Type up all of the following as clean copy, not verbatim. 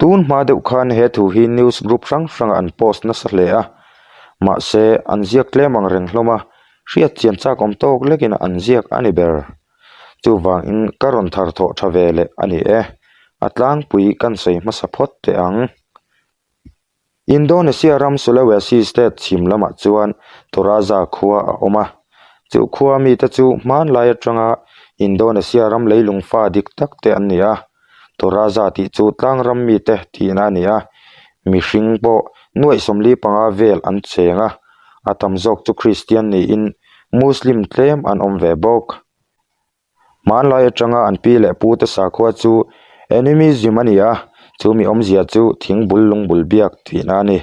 Tun hma deuh khan he thu hi news group hrang hrangah an post nasa hle a, mahse an ziak tlem ang reng hlawm a, hriat chian chak awm tawk lekin an ziak a ni ber. Chuvangin ka rawn thar thawh tha ve leh a ni e, a tlangpui kan sawi hmasa phawt teh ang. Indonesia ram Sulawesi state chhim lamah chuan Toraja khua a awm a. Chu khua mite chu hmanlai atanga Indonesia ram leilung fa dik tak te an ni a. Toraja tih chu tlang ram mite tihna a ni a. Mihring pawh nuaih 45 vel an cheng a, a tam zawk chu Kristian niin Muslim tlem an awm ve bawk. Hmanlai atanga an pi leh pu te sakhua chu animism a ni a, chu mi awmzia chu thing bul lung bul biak tihna a ni.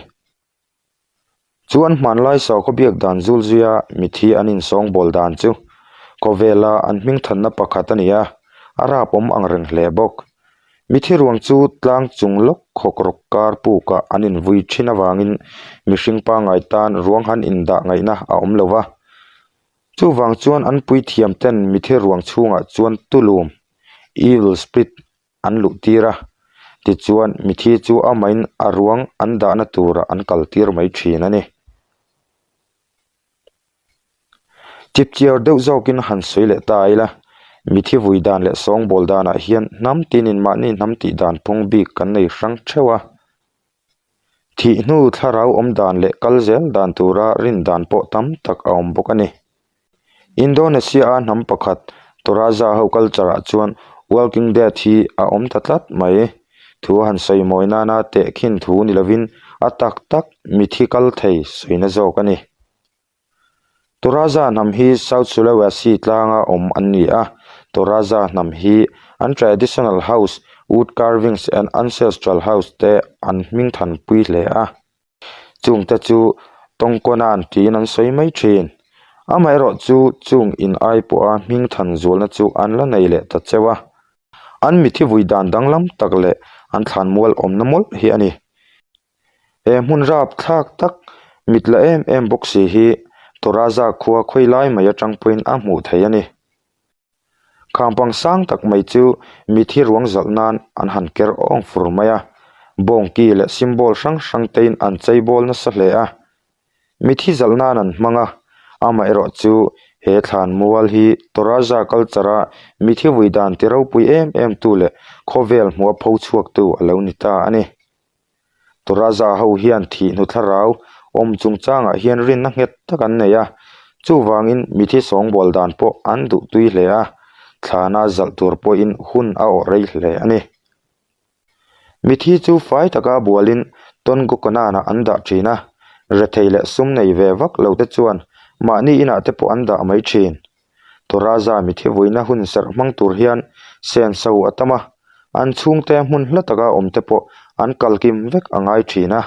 Chuan hmanlai sakhaw biak dan zul zuia mithi an insawngbawl dan chu khawvela an hmingthanna pakhat a ni a, a rap awm ang reng hle bawk. Mithi ruang chu tlang chung lawk khawk rawk kar pukah an invui thin avangin mihring pangngai tan ruang han indah ngaihna a awm lo va. Chuvang chuan an puithiam ten mithe ruang chhungah chuan tulum, evil spirit, an luh tir a, tichuan mithi chu amahin a ruang an dahna turah an kal tir mai thin a ni. Chipchiar deuh zawkin han sawi leh ta ila, mithi vui dan leh sawngbawl danah hian hnam tinin mahni hnam tih dan phung bik kan nei hrang theuh a. Thih hnu thlarau awm dan leh kal zel dan tura rin dan pawh tam tak a awm bawk a ni. Indonesia-a hnam pakhat Toraja ho culture ah chuan Walking Dead hi a awm ta tlat mai. Thu han sawi mawi nana tehkhin thu ni lovin a tak tak mithi kal thei sawina zawk a ni. Toraja hnam hi South Sulawesi tlanga awm an ni a, Toraja hnam hi an traditional house, wood carvings and ancestral house te an hming thanpui hle a. Chungte chu Tongkonan tiin an sawi mai thin. Amaherawh chu chung in ai pawha hming than zualna chu an la nei leh ta cheu a. An mithi vui dan danglam tak leh an thlanmual awmna mawlh hi a ni. He hmun rap thlak tak mit la em em bawk si hi Toraja khua khawi lai mai atang pawhin a hmuh theih a ni. Khampang sang tak mai chu mithi ruang zalh nan an han ker awng fur mai a, bawngki leh symbol hrang hrang tein an chei bawl nasa hle a. Mithi zalh nan an hmang a, amaherawh chu he thlan mual hi Toraja culture a mithi vui dan ti ropui em em tu leh khawvel hmuha pho chhuak tu a lo ni ta a ni. Toraja ho hian thih hnu thlarau awm chungchangah hian rinna nghet tak an nei a, chuvangin mithi sawngbawl dan pawh an duh tui hle a, thlana zalh tur pawhin hun a awh rei hle a ni. Mithi chu fai taka bualin Tongokonana an dah thin a, rethei leh sum nei ve vak lo te chuan mahni inah te pawh an dah mai thin. Toraja mithi vuina hun serh hmang tur hian senso a tam a, an chhungte hmun hla taka awm te pawh an kal kim vek a ngai thin a.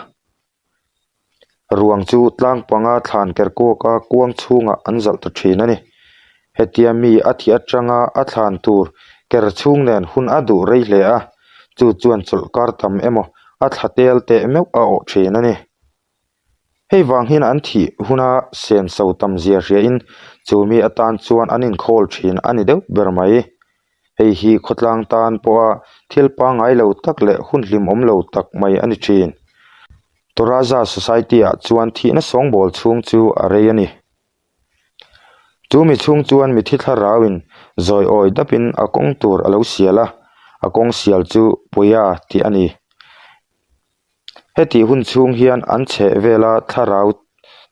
Ruang chu tlang panga thlan ker kuaka kuang chhungah an zalh ta thin a ni. Hetia mi a thih atanga a thlan tur ker chhung nen hun a duh rei hle a, chu chuan chawlhkar tam emaw a thla tel teh meuh a awh thin a ni. Hei vang hian an thih huna senso tam zia hriain chu mi atan chuan an inkhawl thin a ni deuh ber mai. Hei hi khawtlang tan pawha thil pangngai lo tak leh hun hlimawm lo tak mai a ni thin. Toraja Society ah chuan thihna sawngbawl chhung chu a rei a ni. Chu mi chhung chuan mithi thlarauin zawi awi dapin a kawng tur a lo sial a, a kawng sial chu Puia tih a ni. Hetih hun chhung hian an chheh vela thlarau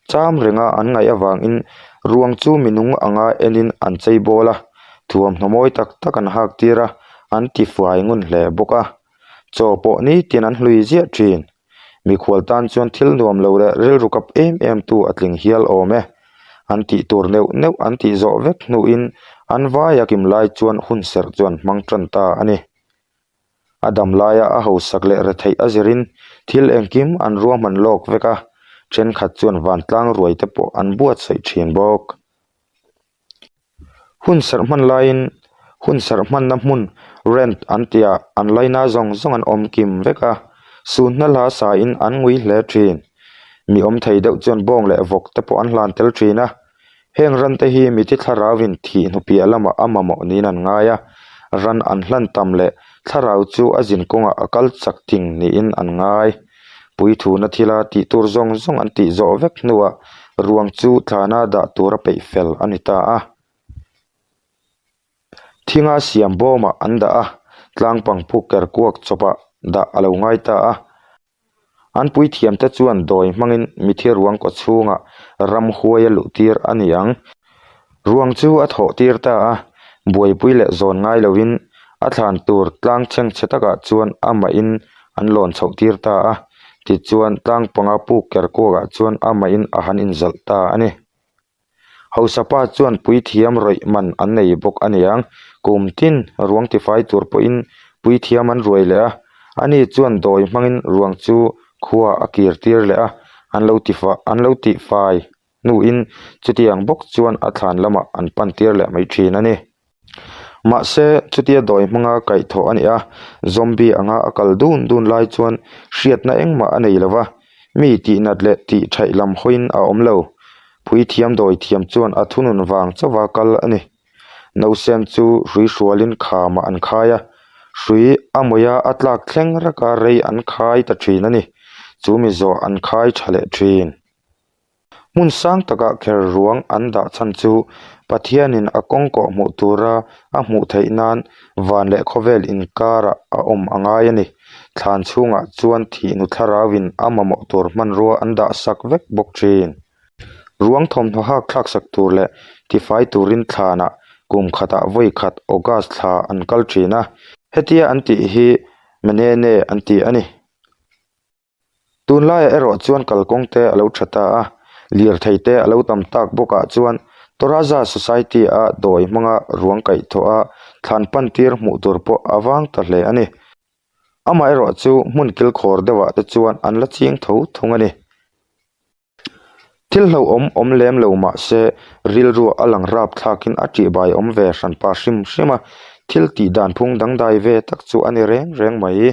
cham renga an ngaih avangin ruang chu minung anga enin an chei bawl a, thuamhnaw mawi tak tak an hak tir a, an tifuai ngun hle bawk a. Chaw pawh nitin an hlui ziah thin. Mikhual tan chuan thil nuam lo leh rilru kap em em tu a tling hial awm e. An tih tur neuh neuh an tih zawh vek hnuin an vaia kim lai chuan hunserh chu an hmang tan ta a ni. A dam laia a hausak leh retheih a zirin thil engkim an ruahman lawk vek a, thenkhat chuan vantlang ruai te pawh an buatsaih thin bawk. Hun serh hman laiin hun serh hmanna hmun rent an tia an laina zawng zawng an awm kim vek a, sunhna hla sain an ngui hle thin. Mi awm thei deuh chuan bawng leh vawk te pawh an hlan tel thin a. Heng ran te hi mithi thlarauin thih hnu piah lamah a mamawh niin an ngai a, ran an hlan tam leh Thlarau chu a zin kawngah a kal chak ting niin an ngai. Puithuna thila tih tur zawng zawng an tih zawh vek hnuah ruang chu thlana dah tura peih fel a ni ta a. Thinga siam bawmah an dah a, tlang pangpuk ker kuak chawpah dah a lo ngai ta a. An puithiamte chuan dawi hmangin mithi ruang kaw chhungah ramhuai a luh tir a ni ang. Ruang chu a thawh tir ta a, buaipui leh zawn ngai loin a thlan tur tlang chhengchhe takah chuan amahin an lawn chhoh tir ta a. Tichuan tlang panga puk ker kuakah chuan amahin a han inzalh ta a ni. Hausa pa chuan puithiam rawih man an nei bawk a niang. Kum tin ruang tifai tur pawhin puithiam an ruai leh a, ani chuan dawi hmangin ruang chu khua a kir tir leh a, an lo tifa an lo tihfai hnuin chutiang bawk chuan a thlan lamah an pan tir leh mai thin a ni. Mahse, chutia dawi hmanga kaihthawh a ni a, zombie anga a kal dun dun lai chuan hriatna engmah a nei lo va, mi tihnat leh tihṭhaih lam hawiin a awm lo. Puithiam dawi thiam chuan a thunun vang chauha kal a ni. Nausen chu hrui hrualin khamah an khai a, hrui a mawia a tlak thleng raka rei an khai ta ṭhin a ni. Chu mi zawh an khai ṭha leh ṭhin. Hmun sang takah kher ruang an dah chhan chu Pathianin a kawng kawh hmuh tura a hmuh theih nan van leh khawvel inkarah a awm a ngai a ni. Thlan chhungah chuan thihnu thlarauin a mamawh tur hmanrua an dah sak vek bawk thin. Ruang thawmhnaw hak thlak sak tur leh tifai turin thlanah kum khatah vawi khat August thla an kal thin a, hetia an tih hi Mnene an ti a ni. Tunlaiah erawh chuan kalkawng te a lo tha ta a, lirthei te a lo tam tak bawkah chuan Toraja Society a dawi hmanga ruang kaih thawh a thlan pan tir hmuh tur pawh a vang ta hle a ni. Amaherawh chu hmun kilkhawr deuhah te chuan an la ching tho thung a ni. Thil hlauhawm awm lem lo mah se rilruah a lang rap thlakin a ṭihbai awm ve hranpa hrim hrim a, thil tih dan phung dangdai ve tak chu a ni reng reng mai.